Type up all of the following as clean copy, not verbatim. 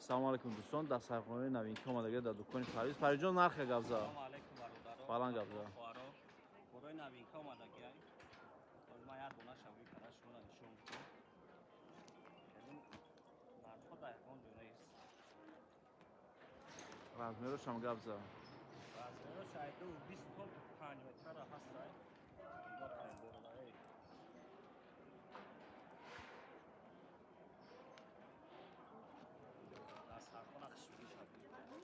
Салому алейкум, дӯстон. Дар сархонаи новинка омадагӣ дар дукони Парвиз. Парвизҷон, нарха гап за. Салому алейкум, бародаро. Баланд гап за. Хоҳаро. Борои новинка омадагиай. Боз ман як дона шавӣ кара шуморо нишон бидам. Ягон нархҳо дар ягон ҷо нест. Размерошам гап за. Размерош ай 2,20 то 5 метрара ҳастай. Нигоҳ кунем, бародаро. Дастархона хушбӯй шавӣ. Нигоҳ.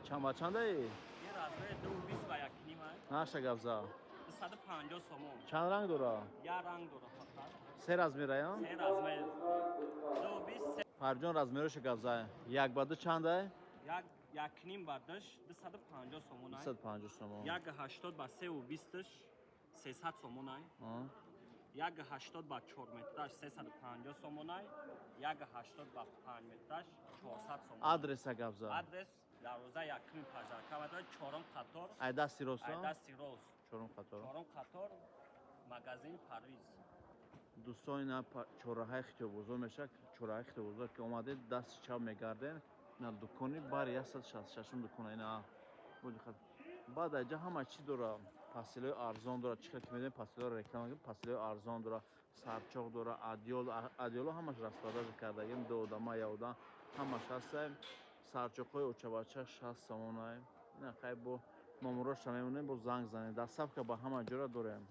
Чанд ба чандаи? Ин размери 2,20 ба 1,5 ай. Нарша гап за. 250 сомон. Чанд ранг дора? Як ранг дора фақат. Се размерая? Се размер. 2,20 се. Парвизҷон, размероша гап за. Як ба ду чандай? Як 1,5 ба душ 250 сомон ай. 250 сомон. 1,80 ба 3,20 300 сомон ай. 1,80 ба 4 метраш 350 сомон ай. 1,80 ба 5 метраш 400 сомон. Адреса гап за. Адрес: дарвоза якуми пожарка ва чорум қатор. Ай дасти рост? Ай дасти рост. Чорум қатор. Чорум қатор, магазин Парвиз. Дӯстон, ина чорраҳаи Хитобозор мешавад. Чорраҳаи Хитобозор ки омадед, дасти чап мегарден, ина дукони бари 166-ум дукона ина. Бодиққат. Баъд айҷа ҳама чӣ дора, пастилои арзон дора. Чӣ хел ки медонем, пастилоро реклама кунем, пастилои арзон дора, сарчоқ дора, одеяло, одеяло ҳамаш распродажа кардагим, ду одама, я одам, ҳамаш ҳастай. Сарчоқҳои очабача 60 сомонай. Ина хай, бо номероша мемонем, бо занг занед. Доставка ба ҳама ҷора дорем.